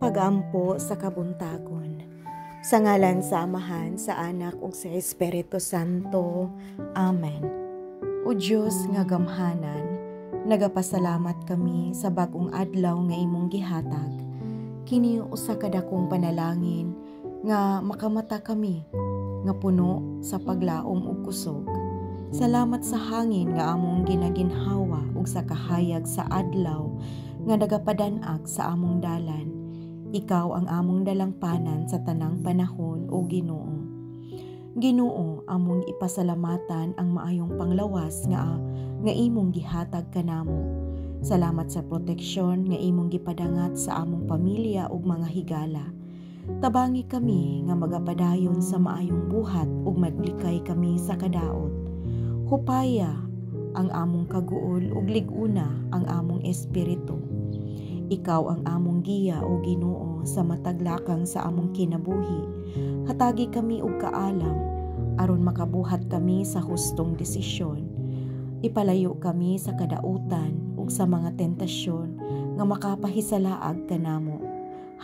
Pag-ampo sa kabuntagon. Sa ngalan sa Amahan, sa Anak ug sa Espiritu Santo. Amen. O Dios nga gamhanan, nagapasalamat kami sa bag-ong adlaw nga imong gihatag. Kini usa ka dakong panalangin nga makamata kami nga puno sa paglaom ug kusog. Salamat sa hangin nga among ginaginhawa ug sa kahayag sa adlaw nga nagapadan-ag sa among dalan. Ikaw ang among dalangpanan sa tanang panahon, O Ginoo. Ginoo, among ipasalamatan ang maayong panglawas nga imong gihatag kanamo. Salamat sa proteksyon nga imong gipadangat sa among pamilya ug mga higala. Tabangi kami nga magapadayon sa maayong buhat ug maglikay kami sa kadaot. Hupaya ang among kaguol ug lig-una ang among espiritu. Ikaw ang among giya, O Ginoo, sa matag lakang sa among kinabuhi. Hatagi kami og kaalam aron makabuhat kami sa hustong desisyon. Ipalayo kami sa kadautan ug sa mga tentasyon nga makapahisalaag kanamo.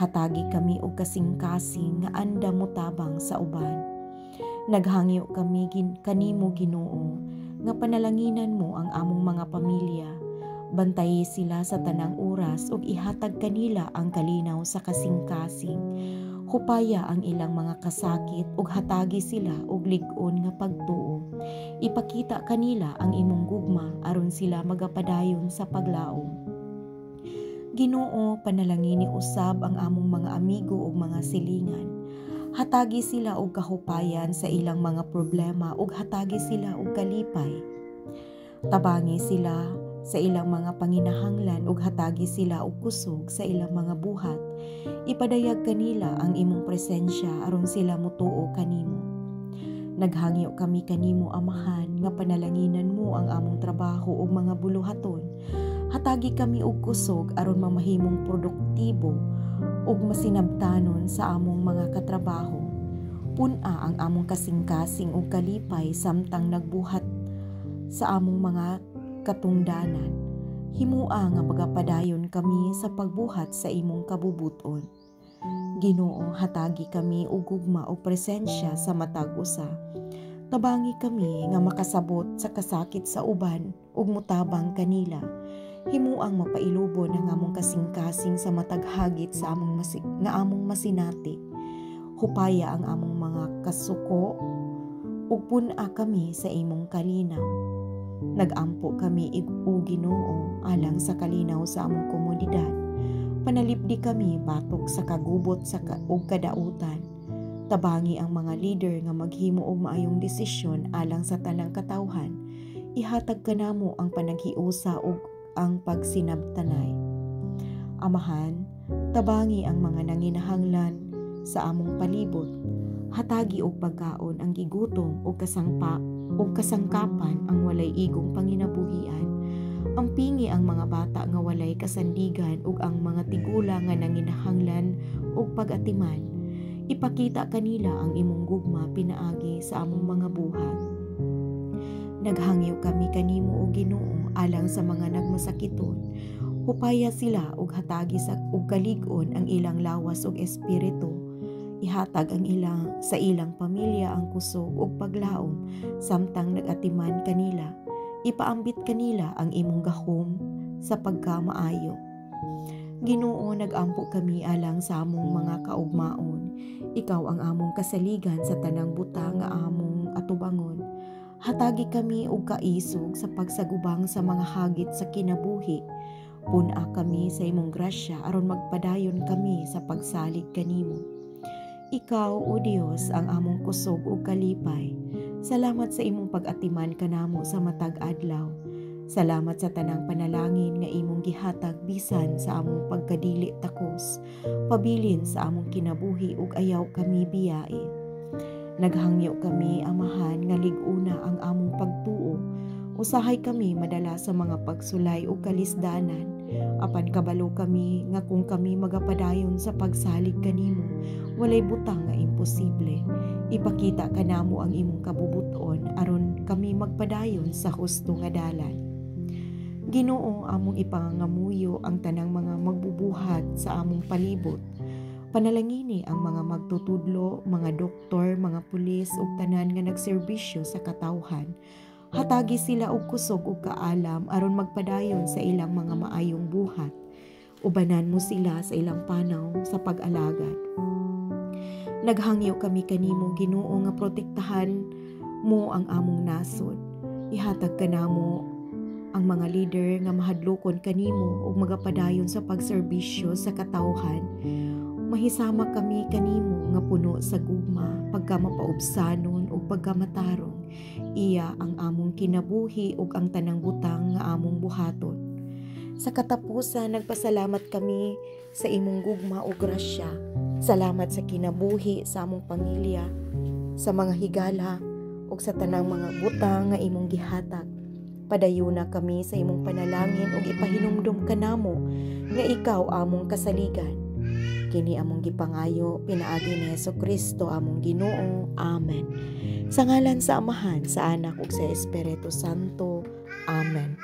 Hatagi kami og kasing-kasing nga andam motabang sa uban. Naghangyo kami kanimo, Ginoo, nga panalanginan mo ang among mga pamilya. Bantayi sila sa tanang oras ug ihatag kanila ang kalinaw sa kasing-kasing. Hupaya ang ilang mga kasakit ug hatagi sila og lig-on nga pagtuo. Ipakita kanila ang imong gugma aron sila magapadayon sa paglaom. Ginoo, panalangini usab ang among mga amigo ug mga silingan. Hatagi sila og kahupayan sa ilang mga problema ug hatagi sila og kalipay. Tabangi sila sa ilang mga panginahanglan ug hatagi sila og kusog sa ilang mga buhat. Ipadayag kanila ang imong presensya aron sila mutuo kanimo. Naghangyo kami kanimo, Amahan, nga panalanginan mo ang among trabaho ug mga buluhaton. Hatagi kami og kusog aron mamahimong produktibo ug masinabtanon sa among mga katrabaho. Pun-a ang among kasing-kasing ug kalipay samtang nagbuhat sa among mga katungdanan. Himua nga magapadayon kami sa pagbuhat sa imong kabubuton. Ginoo, hatagi kami og gugma ug presensya sa matag usa. Tabangi kami nga makasabot sa kasakit sa uban ug mutabang kanila. Himuang mapailubon ang among kasing-kasing sa matag hagit sa nga among masinati. Hupaya ang among mga kasuko ug pun-a kami sa imong kalinaw. Nagampo kami, o Ginoo, alang sa kalinaw sa among komunidad. Panalipdi kami batok sa kagubot ug kadautan. Tabangi ang mga leader nga maghimo og maayong desisyon alang sa tanang katawhan. Ihatag kanamo ang panaghiusa ug ang pagsinabtanay. Amahan, tabangi ang mga nanginahanglan sa among palibot. Hatagi og pagkaon ang gigutom ug kasangpa ug kasangkapan ang walay igong panginabuhian. Ampingi ang mga bata nga walay kasandigan ug ang mga tigulang nga nanginahanglan og pag-atiman. Ipakita kanila ang imong gugma pinaagi sa among mga buhat. Naghangyo kami kanimo, o Ginoo, alang sa mga nagmasakiton. Hupaya sila ug hatagi sa og kalig-on ang ilang lawas ug espiritu. Ihatag ang ilang sa ilang pamilya ang kusog ug paglaom samtang nagatiman kanila. Ipaambit kanila ang imong gahom sa pagkamaayo. Ginoo, nagampo kami alang sa among mga kaugmaon. Ikaw ang among kasaligan sa tanang butang nga among atubangon. Hatagi kami og kaisog sa pagsagubang sa mga hagit sa kinabuhi. Pun-a kami sa imong grasya aron magpadayon kami sa pagsalig kanimo. Ikaw, O Dios, ang among kusog ug kalipay. Salamat sa imong pag-atiman kanamo sa matag adlaw. Salamat sa tanang panalangin nga imong gihatag bisan sa among pagkadili takos. Pabilin sa among kinabuhi ug ayaw kami biyai. Naghangyo kami, Amahan, nga lig-una ang among pagtuo. Usahay kami madala sa mga pagsulay ug kalisdanan. Apan kabalo kami nga kung kami magapadayon sa pagsalig kanimo, walay butang nga imposible. Ipakita kanamo ang imong kabubuton aron kami magpadayon sa husto nga dalan. Ginoo, among ipangangamuyo ang tanang mga magbubuhat sa among palibot. Panalangini ang mga magtutudlo, mga doktor, mga pulis ug tanan nga nagserbisyo sa katawhan. Hatagi sila og kusog ug kaalam aron magpadayon sa ilang mga maayong buhat. Ubanan mo sila sa ilang panaw sa pag-alagad. Naghangyo kami kanimo, Ginoo, nga protektahan mo ang among nasod. Ihatag kanamo ang mga leader nga mahadlokon kanimo ug magapadayon sa pagserbisyo sa katawhan. Mahisama kami kanimo nga puno sa gugma, pagkamapaubsanon ug pagkamatarong. Iya ang among kinabuhi ug ang tanang butang nga among buhaton. Sa katapusan, nagpasalamat kami sa imong gugma ug grasya. Salamat sa kinabuhi sa among pamilya, sa mga higala ug sa tanang mga butang nga imong gihatag. Padayuna kami sa imong panalangin ug ipahinumdom kanamo nga ikaw among kasaligan. Kini among gipangayo pinaagi ni Hesus Kristo among Ginoo. Amen. Sa ngalan sa Amahan, sa Anak ug sa Espiritu Santo. Amen.